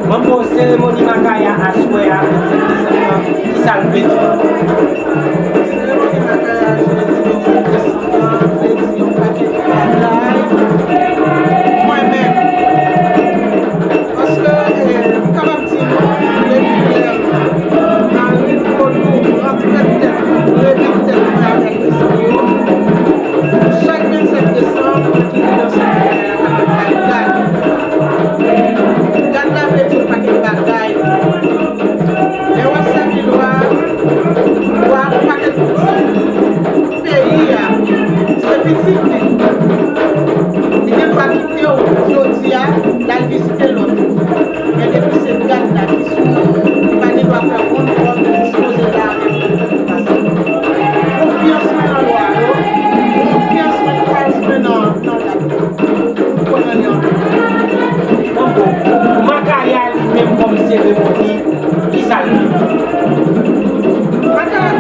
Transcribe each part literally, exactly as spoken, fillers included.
Manbo, seremoni Makaya aswè a, vennsenk desanm nan, kisa l vle di? Seremoni Makaya jodi vennsenk desanm nan vle di yon pakèt bagay pou mwen menm. Paske, eh, m kapab di nou, depi lè Mari Vodou rantre tèt, remèt tèt mwen avèk mesye yo, chak vennsenk desanm, ki vin nan sèkilè a, kapab bay gad. Gad la vle di yon pakèt bagay. Lè w ap sèvi lwa, lwa a gon pakèt pitit. Peyi a, se pitit li. Li gen dwa kite w jodi a, l al vizite lòt. Men depi se gad la ki sou ou, li pa gen dwa fè wonn kò l dispoze la avèk ou. Konfyans mwen nan lwa yo, konfyans mwen, kwayans mwen nan, nan gad la. Ou kwè nan li anpil. Bon, bon. Makaya li menm kòm seremoni, kisa l vle di? Makaya,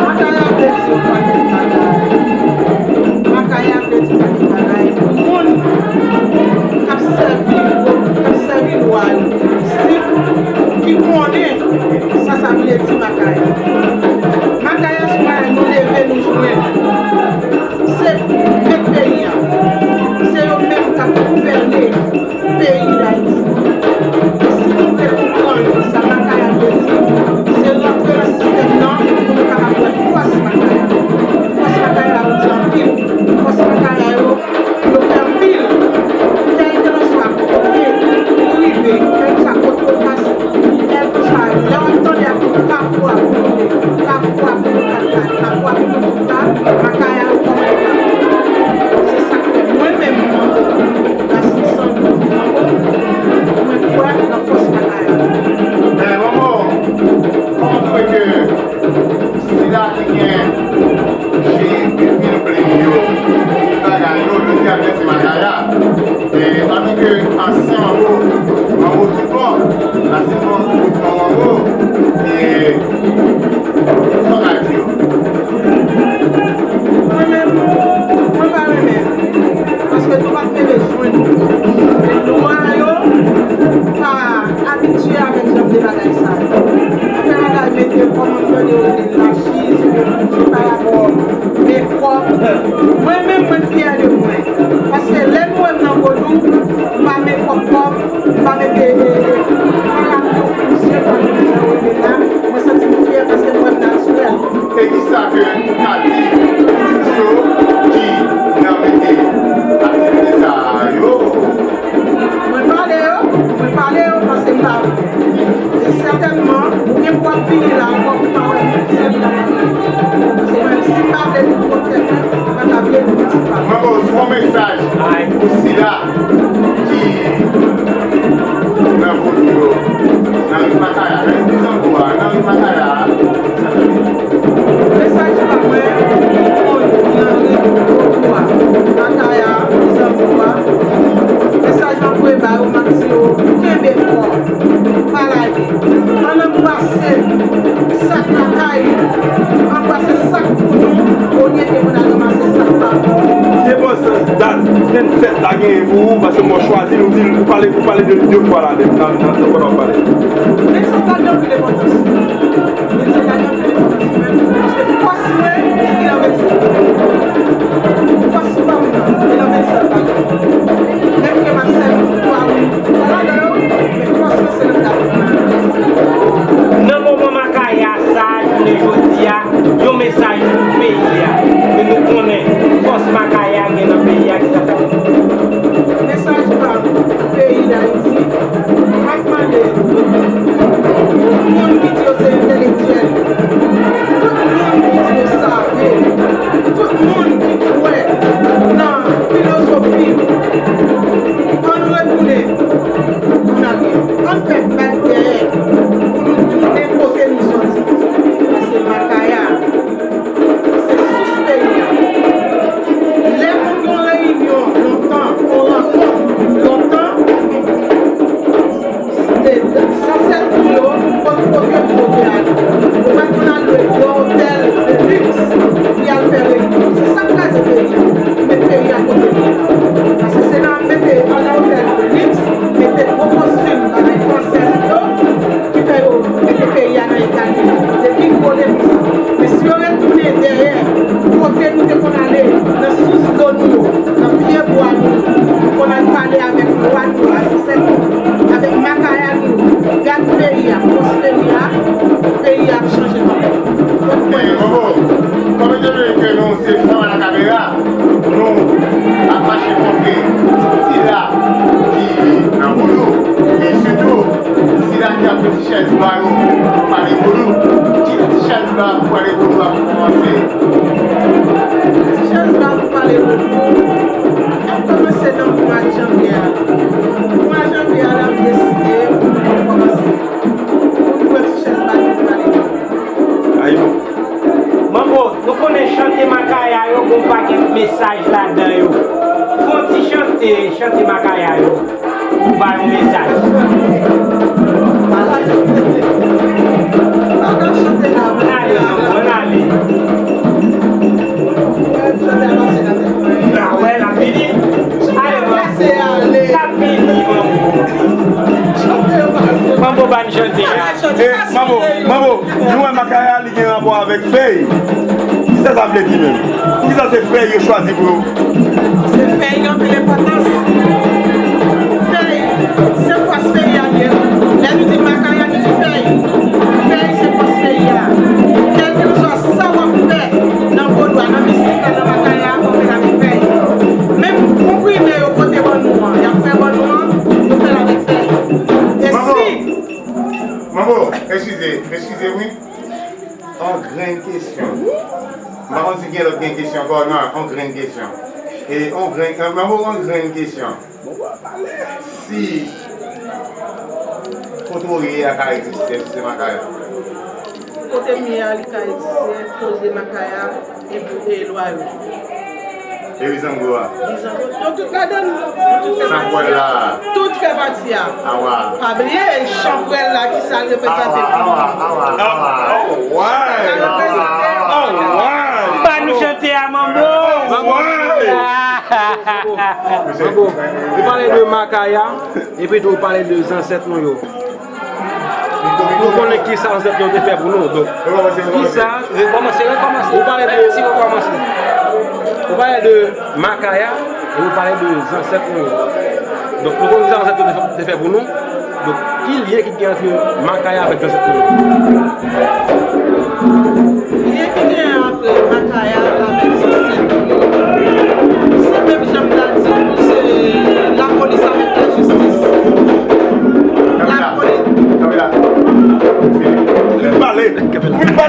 Makaya vle di yon pakèt bagay. Makaya vle di yon pakèt bagay pou moun k ap sèvi, k ap sèvi lwa yo, isit, ki konnen sa sa vle di Makaya. Makaya se bagay nou leve, nou jwenn. Se mèt peyi a. Se yo menm k ap gouvène peyi Dayiti. E si nou vle konprann sa Makaya vle di, se rantre nan sistèm nan pou nou kapab wè fòs Makaya. Fòs Makaya yo di anpil. Fòs Makaya yo, yo fè anpil. Kèlkelanswa kote ou rive, kèlkelanswa kote ou pase, kèlkelanswa lè w ap tande ak tout kafou a pou nou, kafou a pou nou, kafou a pou nou, Makaya yo kòmande la. Se sa k fè mwen menm, Gaston Sandro, mwen kwè nan fòs Makaya. Men, Manbo, kòman w twouve ke sila ki gen je epi l plen yo, bagay yo, yo di a blese Makaya? E, antanke ansyen Manbo, Manbo Toutbon, ansyen Manbo Toutbon Manbo, e, sa w ka di yo? Mwen menm, mwen pa renmen. Paske nou pa t menm jwenn. Men lwa yo pa abitye avèk jan de bagay sa yo. Yo fè bagay mete kòm m tande yo rele lachiz, yo pa rapò, men kòb. Mwen menm, mwen fyè de mwen. Paske lè nou wè m nan vodou, m pa met kòb kòb, m pa mete, e, e, m pa rale yon kouzye, m pa mete jan yo rele la. Mwen santi m fyè paske m wè m natirèl. E kisa ke ou ka di pitit ou yo ki nan mete aktivite sa yo? Mwen pale yo, mwen pale yo paske m pa vle. E sètènman, ou gen pou w ap vini la ankò pou w pa wè moun ki sèvi la. Paske mwen, si m pa vle nou pran tèt mwen, m pa ta vle nou pitit pa m. Mwen ba w yon mesaj pou sila ki nan vodou yo, nan rit Makaya, nan rit Bizango a, nan rit Makaya a. Mesaj pa mwen pou moun ki nan rit vodou a, Makaya a, Bizango a. Mesaj mwen voye ba yo, m ap di yo, kenbe fò, pa lage. Ann anbrase sak lakay nou, anbrase sak pou nou, olye ke pou n al ranmase sak pa nou. Ki enpòtans dat vennsèt la genyen pou ou? Paske mwen chwazi l, ou di l, ou pale, ou pale de l de fwa la, nan, nan, nan, pandan w ap pale. Vennsèt la gen anpil enpòtans. Vennsèt la gen anpil enpòtans pou mwen, paske fòs mwen, li nan vennsèt. Fòs pa m nan, li nan vennsèt la. Menm ke m ap sèvi pou twa wi, twa ladan yo, men fòs mwen se nan dat. Nan moman Makaya sa, jounen jodi a, yon mesaj pou peyi a. Men nou konnen fòs Makaya gen nan peyi a, ki sa k ap. Mesaj pa m pou peyi Dayiti, m ap mande tout moun ki Chèz ba yo pou pale pou nou. Ki ti chèz ba pou pale pou nou ap kòmanse? Ti chèz ba pou pale pou nou ap kòmanse nan mwa janvye a. Mwa janvye a, n ap deside pou nou kòmanse. Pou nou pran ti chèz ba pou pale pou nou. Ay bon. Manbo, nou konnen chante Makaya yo gon pakèt mesaj ladan yo. Fè yon ti chante, chante Makaya yo. Ou bay yon mesaj. Ann ale, non, ann ale. N a wè l ap vini. Ale, manbo. L ap vini, manbo. Manbo ban chante a. Eh, manbo, manbo, nou wè Makaya li gen rapò avèk fèy. Kisa sa vle di menm? Kisa se fèy yo chwazi pou yo? Se fèy gen anpil enpòtans. Fèy, se fòs peyi a l ye. Lè nou di Makaya, nou di fèy. Fèy se fòs peyi a. Kèlkeswa sa w ap fè nan vodou a, nan mistik la, nan Makaya a, fò w fè l avèk fèy. Menm konprime yo pote ban nou an, y ap fè ban nou an, nou fè l avèk fèy. E si Manbo, eskize, eskize wi. On grenn kesyon. M pa konn si gen lòt gen kesyon ankò, non, on grenn kesyen. E on grenn, eh, manbo, on grenn kesyon. Si kote w ye a ka egziste, si se Makaya. Kote m ye a, li ka egziste, koze Makaya, e, e lwa yo. E Bizango a? Bizango. Yo tout ladan l. Yo tout fè pati a. Tout fè pati a. Awa. Pa bliye, chanpwèl la, ki sa l reprezante pou nou. Awa, awa, awa. Sa l reprezante pou nou. Ba nou chante a, manbo. Manbo, ou pale de Makaya, epi tou ou pale de zansèt nou yo. Nou konnen ki sa zansèt nou te fè pou nou. Donk, kisa, rekòmanse, rekòmanse. Ou pale de, ou pale de Makaya, e ou pale de zansèt nou yo. Donk, nou konnen ki sa zansèt nou te fè, te fè pou nou. Donk, ki lyen ki gen ant Makaya avèk zansèt nou yo? Lyen ki gen ant Makaya avèk zansèt nou yo, se menm jan m ta di nou, se lapolis avèk lajistis. Lapolis. Li pale. Li pale.